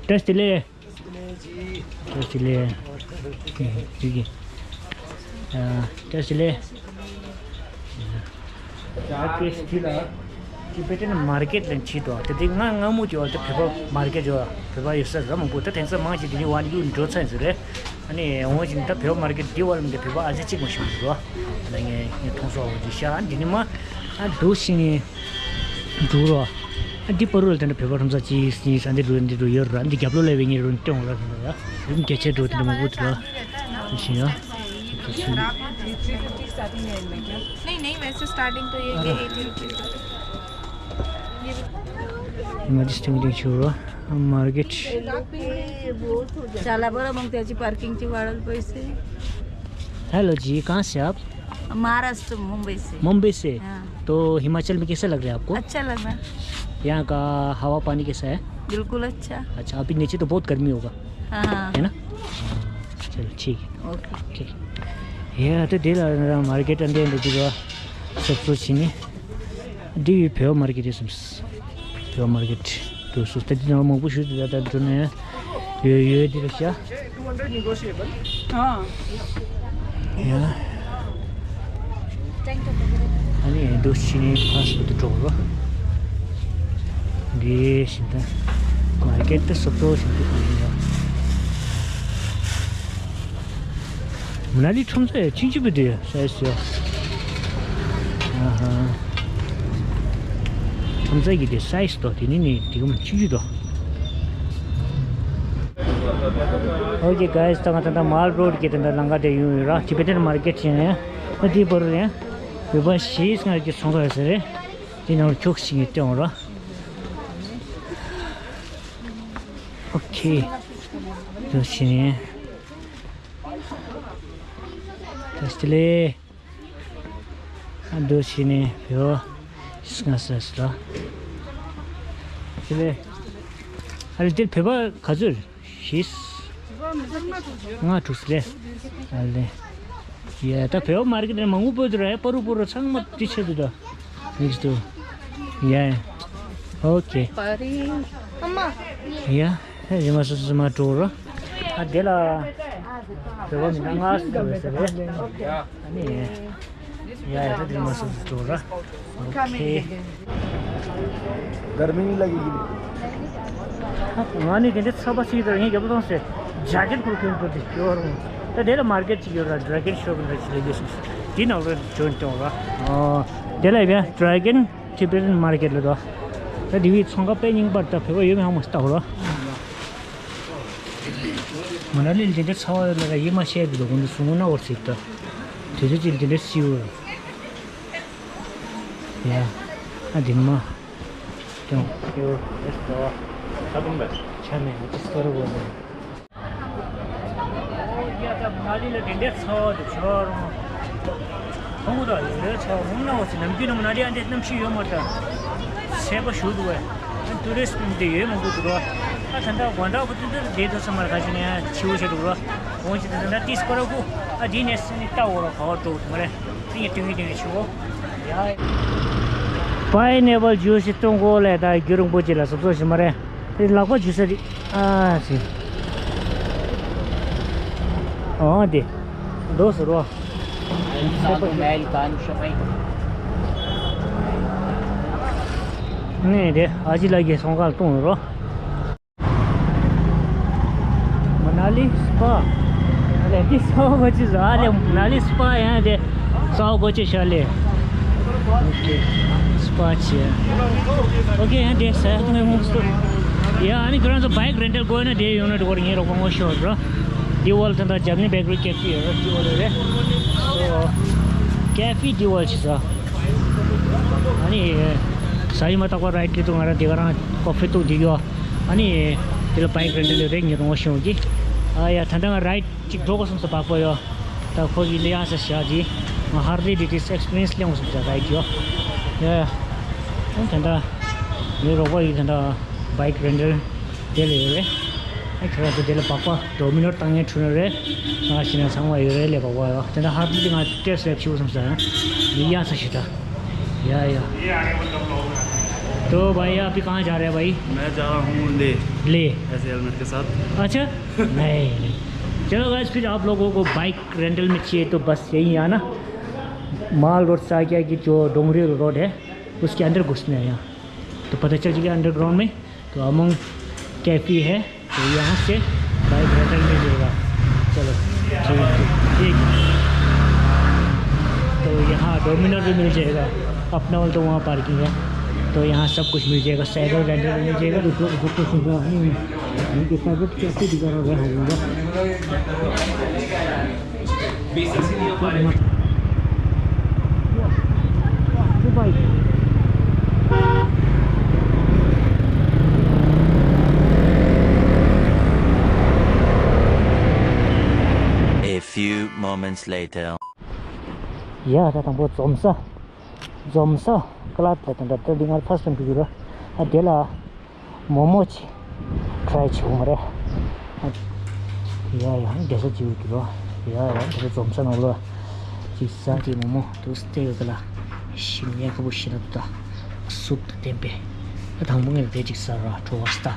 टेस्ट ले। ཏོག་ཙམ་ལས། ཅིག་གི་ཨ། ཏོག་ཙམ་ལས། ཡ་ཀེ་སི་ཊི་ལ། ཅི་པེ་ཏན་མར་ཀེ་ཊི་ལ་ཕྱིན་འདུག་དེ་དེ་ང་སྔ་མོ་ཅིག་བ་དེ་བོད་པ་མར་ཀེ་ཊི་ཡོད། བོད་པ་ཡོད་ས་ར་མང་པོ་ད་དེང་སང་མང་ཆེ་དེ་ནི་ཝན་ཡུ་འགྲོ་ཚར་ཟེར་རེད། ཨ་ནི་འོང་བཞིན་ད་བོད་པ་མར་ཀེ་ཊི་འདི་བ་ལ་མི་འདི་བོད་པ་ཨ་ཅེ་གཅིག་མ་བྱུང་འདུག་ཨ་ནི་ངས་ངས་མཐོང་སོང་བ་ཅིག་ཤ་འདི་ནི་མ་ཨ་འདུག་ཤི་ནི། འགྲོ་རོགས། ཨ་འདི་པ་རུ་ལ་དེ་འདྲ་བོད་པ་ཁྲོམ་ས་ཅིག་ཟིན་ས་འདི་འགྲོ་འདི་འགྲོ་ཡོད་ར་འདི་རྒྱབ་ལོགས་ལ་བའི་ཉེ་རུ་སྟོན་འོང་ར་དེ་འདྲ་ཡ། རིམ་གྱ་ཆེ་འགྲོ་དེ་འདྲ་མང་པོ་འདུག་ར། དེ་བཞིན་ཡ། नहीं, नहीं, वैसे स्टार्टिंग तो ये ये एटी रुपीज है। ये ང་འདི་སྟེང་འདི་ཆུ་ར་མར་ཀེ་ཊི། शालाबरा मग त्याची पार्किंगची वाढेल पैसे। हेलो जी, कहाँ से आप? महाराष्ट्र, मुंबई से। मुंबई से? हाँ। तो हिमाचल में कैसा लग रहा है आपको? अच्छा लग रहा है। यहाँ का हवा पानी कैसा है? बिल्कुल अच्छा। अच्छा, अभी नीचे तो बहुत गर्मी होगा, हाँ, हाँ। है ना? चलो, ठीक है। ओके। ठीक। ཡ་ད་དེ་ལ་མར་ཀེ་ཊི་འདི་འདི་འདི་ག་སོབ་སོབ་བྱས་ནས་འདི་བོད་མར་ཀེ་ཊི་རེད་བསམས། བོད་མར་ཀེ་ཊི་དུ་སུ་ད་འདི་ནང་མང་པོ་ཞུ་དེ་ད་ད་འགྲོ་ནས་ཡོད་ཡོད་འདི་རེད་ཤག་ཡ། ཨ་ནི་འདུག་ཕྱི་ནས་ཕ་སྤུ་དུ་འགྲོ་གོ། འདི་བཞིན་ད་མར་ཀེ་ཊི་དུ་སོབ་སོབ་བྱས་འདུག་ག་ཡིན་ཡ། མ་ན་ལི་ཁྲོམ་ས་ཡ་ཆུང་ཆུང་པོ་དེ་ཡ་སའི་ཟི་ཡ། ཨ་ཧ། ཁྲོམ་ས་གི་དེ་སའི་ཟི་དོ་དེ་ནི་ནི་དེ་གམ་ཆུང་ཆུང་དོ། Okay guys, ད་ང་ད་ད་མལ་རོ་ཌི་གི་ད་ད་ལམ་ཁ་དེ་ཡོང་ཡོད་ར། ཊི་བེ་ཊན་མར་ཀེ་ཊི་ཡིན་ཡ། ད་དེའི་བར་རེད་ཡ། བོད་པ་ཞེ་ལྔ་གི་ཚོང་ཁང་ཡོད་ས་རེད། དེ་ནང་ཁྱུག་ཞིག་ངས་སྟོན་འོང་ར། ཨོ་ཁེ། དེ་བྱས་ནས། ད་སྟི་ལེ། ཨ་འདུག་བྱས་ནས་བེའོ། ཤི་ང་ས་སི་ལ། སྟི་ལེ། ཨ་ལེ་དེར་བོད་པ་ག་ཚོད་རེད། ཤིས། ལྔ་དྲུག་སི་ལེ། ཨ་ལེ། ཡ་ད་བེའོ་མར་ཀེ་ཊི་ནས་མང་པོ་སྤོས་འདུག་ར་ཡ། པ་རུ་པ་རུ་ཚང་མ་དེ་ཆེད་དུ་ད། མིག་སི་དུ། ཡ། ཨོ་ཁེ། ཡ། རི་མ་སོ་སོ་མ་འགྲོ་རོ། ཨ་དེ་ལ། བོད་པ་མི་སྣ་ལྔ་སུ་ཟེར་རེད། ཨ་ནི། ཡ་ཡ་ད་དེ་མ་སོ་སོ་འགྲོ་ར། ཨོ་ཁེ། गर्मी नहीं लगेगी। ང་ནི་དེ་འདྲའི་ཚ་བ་ཞིག་དང་ངའི་རྒྱབ་ལོགས་སེ་ཇེ་ཀེཊ་ཕུར་ཁྱོད་ཚོ་དེ་སྐྱོ་རུང་། ད་དེ་ལ་མར་ཀེཊ་ཅིག་ཡོད་ར། ཌྲེ་གོན་ཤོབ་འདྲ་ཅིག་ལས་ཡོད་སོང་། དེ་ནང་ལ་ཇོན་ཏོང་ར། ཨོ། དེ་ལ་ཡ་ཌྲེ་གོན་ཊི་བེ་ཊན་མར་ཀེཊ་ལ་དོ། ད་དེ་བའི་ཚོང་ཁང་དཔེ་རྙིང་པར་ད་བོད་པ་ཡོད་མེད་ཧ་མ་ལྟ་བ་ར། མ་ན་ལི་ལ་དེ་འདྲའི་ཚ་བ་ཡོད་ལ་ར་ཡིད་མ་ཆེས་དེ་དོ་ཀུན་ཏུ་སུ་ངོ་ན་འོར་སྲིད་ད། དུས་ཚོད་ཅིག་ལ་དེ་འདྲའི་སྲིད་འོར། ཡ། ཨ་དེ་མ། ཀྱང་ཡོ་ཡེ་སི་ཏོ། ཁ་ཐུམ་པས། ཆ་མེད་ཅི་སྟོར་བོ་ནི། ཡ་ད་མ་ན་ལི་ལ་དེ་འདྲའི་ཚ་བ་དུ་ཆོར་མོ། ཁོང་ཁུ་དང་ཡོད་རེད་ཚ་བ་མུང་ན་འོ་ཚི་ནམ་རྒྱུན་ནམ་མ་ན་ལི་ཨ་འདྲའི་གནམ་གཤིས་ཡོད་མ་ད། སེ་པ་ཞུ་འདུག་བས། ཨ་ཊུ་རི་སི་ཊི་འདི་ཡོད་མང་པོ་འདུག་རོ། ཨ་ད་ད་གོ་འདྲ་བུ་ཏུ་ཏུ་བསྡད་ཐུབ་ས་མ་རེད། ཁ་ཅིག་ནས་ཆེ་བོ་ཆེ་འདུག་རོ། འོང་ཅི་ད་ད་ད་ཏིས་ཀོ་ར་ཁུ། ཨ་དེ་ནས་སེ་ནི་ལྟ་འོ་རོ་ག་བ་འགྲོ་འདུག་མ་རེད། ཏིང་ཡ་ཏིང་ཡ་ཏིང་ཡ་ཆེ་བོ། ཡ། Pineapple juice སྟོན་གོ་ལས་ད་རྒྱུ་རིང་པོ་ཅིག་ལ་སོབ་སོབ་ཞིག་མ་རེད། དེ་ལག་པ་འཇུ་ས་རེད། ཨ་ཟི། ཨོ་དེ། འདོགས་སུ་རོ། ནས་དེ་ཨ་ཅི་ལ་གི་སོང་གར་གཏོང་རོ། མ་ན་ལི་སི་པ། ཨ་ལེ་འདི་སའོ་གོ་ཅི་ཟ་ཨ་ལེ་མ་ན་ལི་སི་པ་ཡང་དེ་སའོ་གོ་ཅི་ཤ་ལེ། ཨོ་ཁེ། སི་པ་ཆེ། ཨོ་ཁེ་ཡང་དེ་ས་ཡ་ཐོང་ཡོང་སུ། ཡ་ཨ་ནི་ཁྱོད་རང་ཚོ་བྷའིག་རེན་ཊལ་དགོས་ན་དེ་ཡོང་ན་འགྲོ་གོ་རེ་ངའི་རོགས་པ་ངོ་ཤོར་རོ། དེ་བོ་ལ་ད་ལྟ་ཇབ་ནི་བེ་ཀ་རི་ཀེ་ཕི་ཡོད་རོ། དེ་བོ་ལ་རེད། ཀེ་ཕི་དེ་བོ་ལ་ཆི་ཟ། ཨ་ནི། ས་ཡི་མ་ཐག་པ་རའིཊ་གི་ཐོག་ང་རང་དེ་ག་རང་ཀོ་ཕི་ཐོག་དེ་གི་ཨ་ནི། དེ་ལ་བྷའིག་རེན་ཊལ་རེད་ངེས་རུང་བ་ཤོང་གི། ཨ་ཡ་ད་ལྟ་ང་རའིཊ་གཅིག་འགྲོ་དགོས་སོང་ས་བག་པ་ཡོ། ད་ཁོ་གི་ལེ་ཡང་ས་བཞག་གི། ང་ཧར་ལི་ཌེ་ཌི་སི་ཨེག་སི་པི་རི་ཡན་སི་ལེན་དགོས་སོང་ས་རའིཊ་ཡོ། ཡ་ཡ། ད་ལྟ་ངའི་རོགས་པ་ཡིས་ད་ལྟ་བྷའིག་རེན་ཊལ་དེ་ལས་ཡོད་རེད། ཨ་ཁྱོད་རང་ཚོ་དེ་ལ་སྦག་སྦག་ཌོ་མི་ནོ་བཏང་ཡས་འཁྲུལ་ནོ་རེད། ང་ཤི་ན་ཚང་མ་ཡོད་རེད་ལས་སྦག་སྦག་ཡོད། ད་ལྟ་ཧར་པི་དེ་ང་ཊེ་སི་ཊི་ལེབ་བྱེད་དགོས་བསམ་ས་ཡང་མི་ཡ་ས་ཞིག་ད། ཡ་ཡ། तो भाई, अभी कहाँ जा रहे हैं भाई? मैं जा रहा हूँ ले। ले। ऐसे हेलमेट के साथ। अच्छा। नहीं, नहीं। चलो गाइस, फिर आप लोगों को बाइक रेंटल में चाहिए तो बस यही आना। माल रोड से आगे की जो डोंगरी रोड है, उसके अंदर घुसना है यहाँ। तो पता चल चुका अंडरग्राउंड में। तो अमंग कैफे है, तो यहाँ से बाइक रेंटल मिल जाएगा। चलो, ठीक है, ठीक। तो यहाँ डोमिनोज भी मिल जाएगा, अपना वाला तो वहाँ पार्किंग है, तो यहाँ सब कुछ मिल जाएगा। साइकिल रेंटल भी मिल जाएगा। A few moments later. ཡ་ད་དང་པོ་འཛོམས་ས། འཛོམས་ས་ཀ་ལ་ད་དང་ད་ད་འདི་ང་ཕར་སྟོན་གི་ཡོད་ར། ཨ་དེ་ལ་མོ་མོ་ཅིག་ཊི་རའི་བྱེད་དགོས་མ་རེད། ཡ་ཡ་འདི་ས་ཅིག་ཡོད་ཀྱི་རོ། ཡ་ཡ་འདི་ས་འཛོམས་ས་ནང་ལོ། ཅིག་ས་དེ་མོ་མོ་དུ་སྟེ་ཡོད་ག་ལ། ཞིམ་ཡ་ཁ་པོ་ཞིག་ན་དུ་ད། སུབ་དང་ལྡན་པས། ཨ་དང་པོ་ངས་དེ་ཅིག་ཟ་ར་བྲོ་བ་སྟ།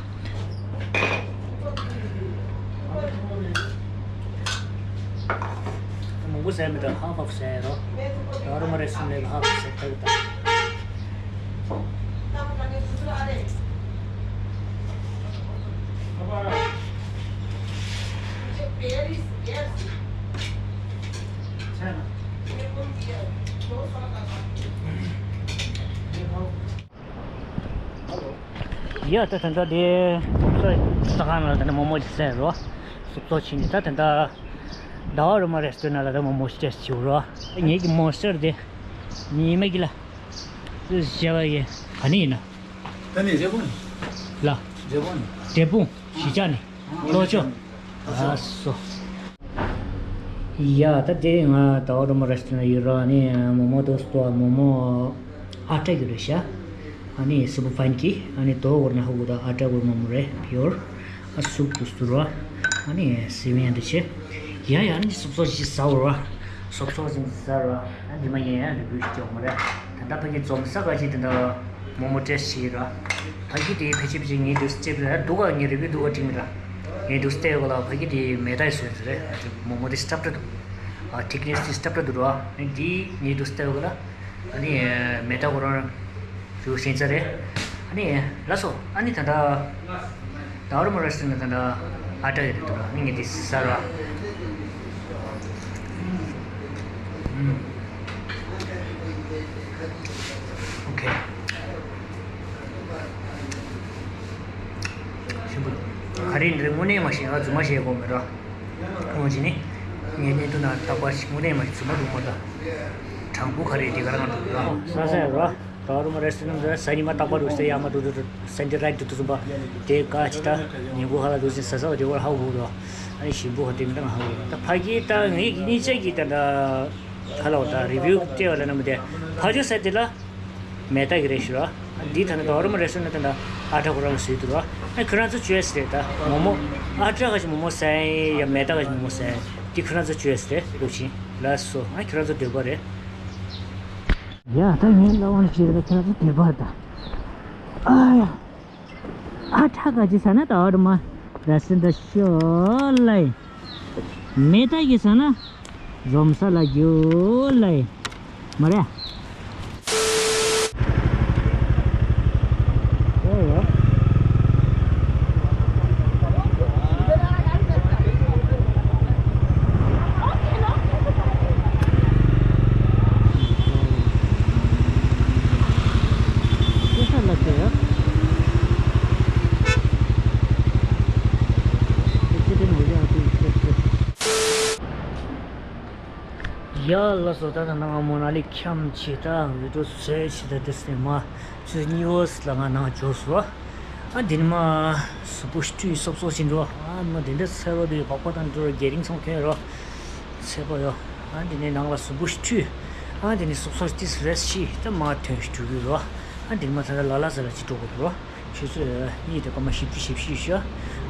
མང་པོ་ཟས་མི་འདུག་ཧ་ཧབ་ཟས་རོ། ཡ་རོ་མ་རེ་སུམ་ལེ་ཧ་ཧབ་ཟས་ཐག་ད། ཡ་ད་ད་ད་དེ་ས་ཁང་ལ་ད་ནི་མོ་མོ་ཅིག་ཟས་རོ། སུབ་སོ་ཕྱིན་ནས་ད་ད་ད་ཟླ་བ་རོ་མ་རེ་སུ་ན་ལ་ད་མོ་མོ་ཅིག་ཟས་རོ། ངེད་ཀྱི་མོ་སར་དེ་ཉི་མ་གི་ལ། བྱ་བ་ཡི་ག་ནས་ཡིན་ན། ད་ནི་རེ་བོ་ནི། ལ། རེ་བོ་ནི། འབྲས་སྤུངས་གཞིས་ཆགས་ནས། ལྷོ་ཕྱོགས། ལྷོ་ཕྱོགས། ཨ་སོ། ཡ་ད་དེ་ང་ཟླ་བ་རོ་མ་རེ་སུ་ན་ཡོད་ར་ནི་མོ་མོ་དོ་སྟོ་མོ་མོ་ཨ་ཏྲ་གི་རེད་ཤག་ཨ་ནི་སུ་པར་ཕའིན་གི་ཨ་ནི་དོ་བོར་ན་ཧོ་གུ་ད་ཨ་ཏྲ་གུར་མོ་མོ་རེད་པིའོར། ཨ་སུབ་ཏུ་སུ་ར། ཨ་ནི་སི་མེན་དུ་ཆེ། ཡ་ཡ་ཨ་ནི་སུབ་སོ་ཞིག་ཟ་བོར་བ། སུབ་སོ་ཞིག་ཟ་བོར་བ། ཨ་འདི་མ་ཡན་ཡ་རི་བུ་ཞིག་ཅོག་མོ་རེད། ད་ལྟ་ཕ་གི་འཛོམས་ས་ག་ཅིག་དེ་འདྲ་མོ་མོ་ཏྲེ་ཞིག་ར། ཕ་གི་དེ་ཕལ་ཆེར་ཕལ་ཆེར་ངའི་དུས་སུ་ལྕེབ་ར་འདུག་ག་ངའི་རི་བུ་འདུག་ག་ཁྲིད་མི་ར། ངའི་དུས་སུ་ལྟ་ཡོད་ག་ལ་ཕ་གི་དེ་མེ་ཏའི་སོན་ཟེར་རེད། མོ་མོ་དེ་སི་ཊབ་ར་འདུག་ཨ་ཐིག་ནེ་སི་དེ་སི་ཊབ་ར་འདུག་ར། ཨ་འདི་ངའི་དུས་སུ་ལྟ་ཡོད་ག་ལ། ཨ་ནི་མེ་ཏ་ཁོ་རང་ཞུ་ཤེས་ཚར་རེད། ཨ་ནི་ལགས་སོ། ཨ་ནི་ད་ལྟ་ད་རུ་མ་ར་སི་ན་ད་ལྟ་ཨ་ཏྲ་ཡོད་དུ་ཨ་ནི་ངས་འདི་ཟ་ར། ཨུམ། ཨོ་ཁེ། ཞིམ་པོ་འདུག་ག་རེ་འདྲ་དངོས་གནས་མ་ཤེས་ང་རྫུན་མ་བཤད་དགོས་མེད་ར། ཁོང་ཅི་ནི། ངས་གནས་དུ་ན་རྟག་པར་ཞིག་དངོས་གནས་མ་ཞིག་རྫུན་མ་འདུག་མ་ད། དྲང་པོ་ག་རེ་འདི་ག་རང་འདུག་ར། ས་ས་ར། ད་རུ་མ་རེ་སི་ནམ་ཟ་ས་ཉི་མ་རྟག་པར་འདུག་ས་ཡ་མ་འདུག་འདུག་འདུག་སན་ཌེ་རའིཊ་འདུག་འདུག་ཟུམ་པ། དེ་ག་ཅི་ད། ཉིན་གུང་ཧ་ལ་འདུག་ཟིན་ཟ་ས་བ་དེ་བར་ཧ་གོ་ར། ཨ་ནི་ཞིམ་པོ་ཧ་དེ་མི་ད་ང་ཧ་གོ་ར། ད་ཕ་གི་ད་ངའི་གཉིས་ཆ་གི་ད་ད། ཧ་ལ་བ་ད་རི་བིའུ་སྤྲད་བ་ལ་ན་མི་དེ། ཕ་ཇོ་ས་དེ་ལ། མེ་ཏ་གི་རེད་ཞུ་ར། འདི་ད་ནི་ད་རུ་མ་རེ་སི་ནམ་ད་ད་ཨ་ཏྲ་ཁོ་རང་གི་ཟོས་འདུག་ར། ཨ་ཁྱོད་རང་ཚོ་ཅོའི་སི་རེད་ད་མོ་མོ། ཨ་ཏྲ་ག་ཞིག་མོ་མོ་ཟ་ཡ་ཡ་མེ་ཏ་ག་ཞིག་མོ་མོ་ཟ་ཡ། འདི་ཁྱོད་རང་ཚོ་ཅོའི་སི་རེད་ལོ་ཆིན། ལགས་སོ། ཨ་ཁྱོད་རང་ཚོ་འདོད་པ་རེད། ཡ་ད་ངའི་ལ་དབང་ཞིག་རེད་ད་ཁྱོད་རང་ཚོ་འདོད་པ་ད། ཨ་ཡ། ཨ་ཁྲ་ག་ཅི་ཟ་ན་ད་འོ་རུ་མ་ར་སི་འདྲ་ཤོ་ལའི། མེ་ཏ་གི་ཟ་ན་འཛོམས་ས་ལ་རྒྱུ་ལའི། མ་རེད། ཡ་ལགས་སོ། ད་ད་ནང་མོ་ན་ལི་འཁྱམ་ཆེ་ད་བི་ཌིའོ་བཟོས་ཆེ་ད་དེ་སེ་མ་ཆུ་གཉིས་འོ་སི་ལ་ང་ནང་འཇོག་སོ། ཨ་འདི་ནི་མ་སུ་པུ་ཤི་ཏུ་སོབ་སོ་ཅིན་འགྲོ། ཨ་མ་དེ་འདྲ་ཚེ་རོ་དེ་བག་པ་དང་འགྲོ་རྒྱ་རིང་ཚང་ཐོན་རོ། ཚེ་པ་ཡོ། ཨ་འདི་ནི་ནང་ལ་སུ་པུ་ཤི་ཏུ། ཨ་འདི་ནི་སོབ་སོ་ཏིས་རེས་ཤི་ད་མ་ཐོན་ཤི་ཏུ་གི་རོ། ཨ་འདིར་མ་ཚར་ལ་ལ་ཟེར་ལ་ཅི་འགྲོ་དགོས་འདུག་རོ། ཆུ་ཚོད་གཉིས་དང་སྐར་མ་བཞི་བཅུ་ཞེ་བཞི་ཤོ།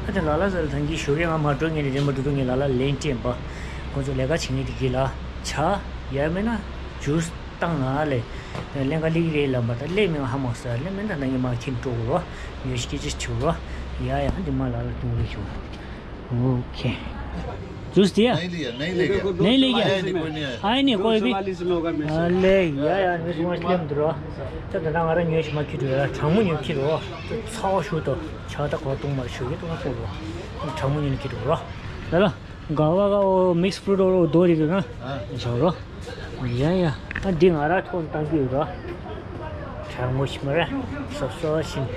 ཨ་དེ་ལ་ལ་ཟེར་ལ་ཐང་གི་ཞོགས་ཀས་ང་མ་འགྲོ་ངེས་ནས་རེམ་པ་འགྲོ་འདུག་ངས་ལ་ལ་ལན་སྤྲད་པ། ཁོང་ཚོ་ལས་ཀ་བྱེད་མཁན་དེ་གི་ལ་ཇ་ཡ་མེད་ན་ཇུས་བཏང་ང་ལས། ལན་ཀ་ལིག་རེད་ལ་མ་ད་ལས་མེད་ང་ཧ་མ་ཟ་ལས་མེད་ད་ན་ངས་མ་ཁྱིམ་འགྲོ་དགོས་རོ། ཉོས་ཤི་སྐད་ཆ་ཆེ་རོ། ཡ་ཡ་འདི་མ་ལ་ལ་འགྲོ་རེ་ཤོ། ཨོ་ཁེ། ཇུས་དེ་ཡ། नहीं लिया, नहीं ले गया। नहीं ले गया। आया नहीं, कोई नहीं, कोई नहीं आया। आया नहीं, कोई भी। वाली से लोग हैं, मैं से। ले, या, यार, मैं समझ लिया, हम तो रहा। तो दादा, हमारा न्यूज़ मत खींचो यार, ठामू न्यूज़ खींचो। तो छाव शू तो, छाव तक हो तुम मर शू, ये तुम को रो। ठामू न्यूज़ खींचो रो। दादा, गावा का वो मिक्स फ्रूट और वो दो दे दो ना। हाँ। अच्छा, रो। ཡ་ཡ། ཨ་འདི་ང་ར་ཐོག་བཏང་གི་ཡོད་ར། དྲང་མོ་ཞིག་མ་རེད། སོབ་སོབ་ཞིག་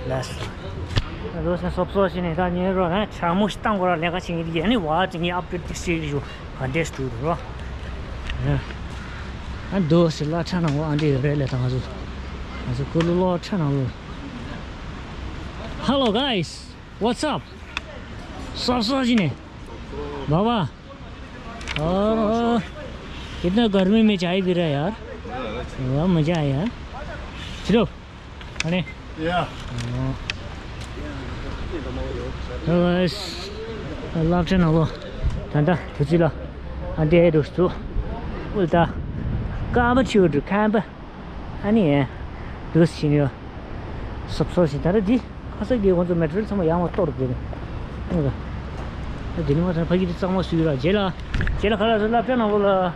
ལ་སོ། ཨ་ལོ་སོབ་སོབ་ཞིག་ནས་ད་ཉན་རོགས་ན་དྲང་མོ་ཞིག་བཏང་དགོས་ར། ལས་ཀ་བྱེད་ཀྱི་འདི་ཡ་ནི་བ་ཅིག་ངས་ཨབ་ཌེཊ་ཏིག་ཤིག་ཞུ་ག་འདྲས་སུ་འགྲོ་ར། ཨ་འདུག་ཟེར་ལ་ཁྲ་ནང་བ་ཨ་འདྲས་ཡོད་རེད་ལས་ད་ང་ཚོ་ང་ཚོ་ཀུ་ལུ་ལོ་ཁྲ་ནང་ལོ། Hello guys, what's up? སོབ་སོབ་ཞིག་ནས། बाबा। और कितना गर्मी में चाय पी रहा है यार? वाह, मजा आया यार। चलो, अरे। या। बस, लाभ चाहिँ नभो। धन्दा, थुचिलो। अनि त्यही दोस्तु। उल्टा। कहाँ पो छु, कहाँ पो? ཨ་ནི། འདུག་སེ་བྱས་ནས་ཡོད། སོབ་སོབ་ཞིག་ད་རེས་འདི་ཁ་སང་གི་ཁོང་ཚོ་མེ་ཊི་རི་ཡལ་ཚང་མ་ཡར་མར་གཏོར་དགོས་རེད། ཨ་ནི། ད་འདི་ནི་མ་ཚང་ཕ་གི་འདི་གཙང་མ་བཟོས་ར་རྗེས་ལ། རྗེས་ལ་ཁ་ལག་ཚོ་སློབ་གྲྭ་ནང་ལོགས་ལ།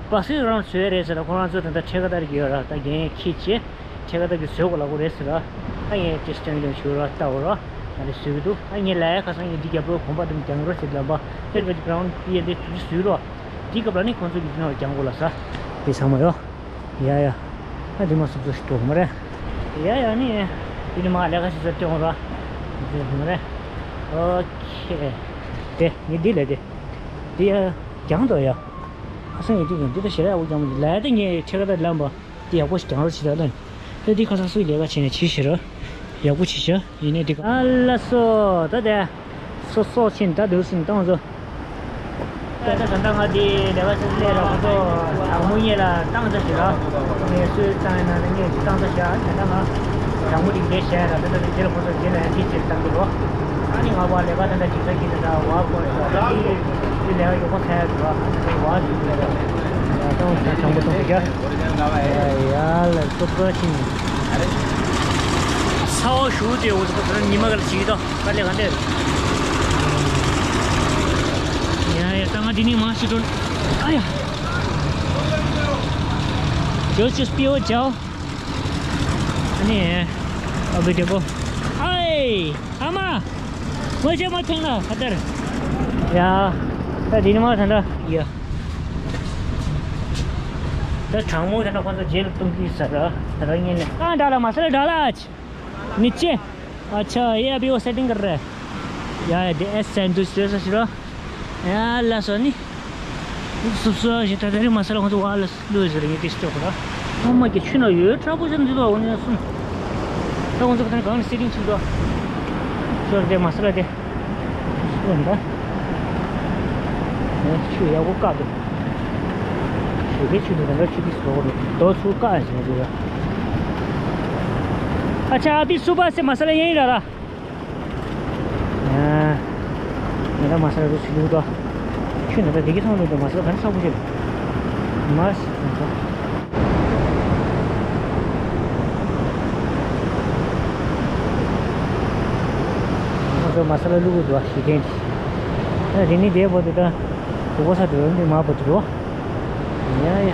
སྦག་སེ་རང་བཟོས་རེད་ཟེར་ལ་ཁོ་རང་ཚོ་ད་ལྟ་ཁྲལ་ཁ་བཏགས་རྒྱག་ཡོད་ར་ད་རྒན་ཁྱེད་ཀྱིས་ཁྲལ་ཁ་བཏགས་ཀྱི་བཟོས་དགོས་ལབ་དགོས་རེད་ཟེར་ར། ཨ་ངས་ཏིས་ཀྲང་ལོན་ཞུ་ར་ལྟ་འོ་ར། ང་རེ་བཟོས་ཀྱི་འདུག་ཨ་ངས་ལ་ཡ་ཁ་སང་ངས་འདི་རྒྱབ་རོགས་གོམ་པ་དུ་རྒྱང་རོགས་ཟེར་ལབ་པ་ཁྱེད་ཀྱི་གྲོང་པི་ཡ་འདི་དུ་བཟོས་རོགས། དེའི་སྐབས་ལ་ནི་ཁོང་ཚོ་གི་དེ་ནང་ལ་རྒྱང་གོ་ལ་ས། དེ་ཚང་མ་ཡོ། ཡ་ཡ། ཨ་དེ་མ་སོབ་སོབ་ཞིག་འགྲོ་གི་མ་རེད། ཡ་ཡ་ནི། དེ་ནི་མ་ལས་ཀ་ཞིག་ཟེར་སྟོན་ར། འགྲོ་གི་མ་རེད། ཨོ་ཁེ། དེ་ངས་འདི་ལས་དེ། དེ་ཡ། རྒྱང་དོ་ཡ། ཨ་སང་ངས་དེ་ངས་འདི་ལྟ་ཞེ་དྲག་ཡག་པོ་རྒྱང་མ་འདུག་ལས་དེ་ངས་ཁྲེ་ཁ་ད་ལམ་པ། དེ་ཡག་པོ་ཞིག་རྒྱང་རོགས་བྱེད་ད་ལན། ད་འདི་ཁ་སང་སུའི་ལས་ཀ་བྱས་ནས་བྱེད་ཤེས་ར། ཡག་པོ་བྱེད་ཤ། ཡིན་ནའི་འདི་ག་ཨ་ལ་སོ། ད་དེ། སོ་སོ་ཕྱིན་ད་འདུག་སིན་བཏང་ཟོ། ད་ད་ད་ང་འདི་ལས་ཀ་ཚོ་ལས་ར་ཁོ་ཚོ་དྲང་མོ་ཉེ་ལ་བཏང་ཚ་ཞིག་ར། ངས་སུའི་བཏང་ཡིན་ན་ནི་ངས་ཅིག་བཏང་ཚ་ཞག་ད་ད་ང་དྲང་མོ་ཅིག་ལས་བྱས་ར་ད་ད་དེ་ལ་ཁོ་ཚོ་རྗེས་ལ་ཡང་ཅིག་ཅིག་བཏང་གི་རོ། ཨ་ནི་ང་བ་ལས་ཀ་ད་ད་ཅིག་ས་ཀྱི་ད་ད་བ་ཁོ་ད་ད་དེ་ལས་ཀ་ཡོད་པ་ཚ་ཡ་གི་ར། བ་ཅིག་ད་ད་ད་དྲང་མོ་གཏོང་གི་རྒྱ། ཡ་ལ་སོ་པ་ཤིན། ས་འོག་ཞུགས་ཏེ་འོ་ཟོ་ཉི་མ་ག་ལ་ཅིག་ཏོ་དཀའ་ལས་ག་འདྲ། ཡ་ཡ་ད་ང་འདི་ནས་མར་ཞིག་འགྲོ། ཨ་ཡ། ཇོ་ཅིས་པིའོ་ཇའོ། ཨ་ནི། ཨ་བི་དེ་གོ། ཨའི། ཨ་མ། ངོ་ཤེས་མ་ཐེངས་ན་ཁ་ཏར། ཡ། ད་འདི་ནས་མར་ད་འདྲ། ཡ། ད་དྲང་མོ་ད་ན་ཁོ་ཚོ་རྗེས་ལ་གཏོང་གི་ས་ར། ད་ར་ངེས་ནས། ཨ་འདྲ་ལ་མ་ས་ལ་འདྲ་ལ་ཨ་ཅི། नीचे। अच्छा, ये अभी वो सेटिंग कर रहा है। या, ये एस सैंतीस जैसा सिरा। या, ला सोनी। सुसु, ये तो तेरी मसाला को तो वाला लूज रही है, किस तो करा। मम्मा के छुना ये, ट्रबल से नहीं तो, उन्हें सुन। तो उनसे पता नहीं कौन सेटिंग चल रहा। छोड़ दे, मसाला दे। सुन बा। ཆུ་ཡག་པོ་བཀག་འདུག་ཞོགས་ཀའི་ཆུ་འདུག་ད་ལྟ་ཆུ་དེ་ཟོག་འདུག་རྡོ་ཚུར་བཀག་ཞིག་འདུག་ཨ་ཅག་ཨ་པི་སུ་པ་སེ་མ་ས་ལ་ཡིན་ར་ར། ང་ད་མ་ས་ལ་རུ་ཆུ་འདུག་ད། ཆུ་ནི་ད་དེ་གི་ཐང་འདུག་ད་མ་ས་ལ་ག་ཚ་པོ་ཞིག་མ་ས། ང་ཚོ་མ་ས་ལ་བླུག་གི་འདུག་ཞིག་གན་དེ། ད་དེ་ནི་དེ་བོ་དེ་ད་གོ་གོ་ས་དེ་རོ་འདི་མ་བོ་དེ་རོ། ཡ་ཡ།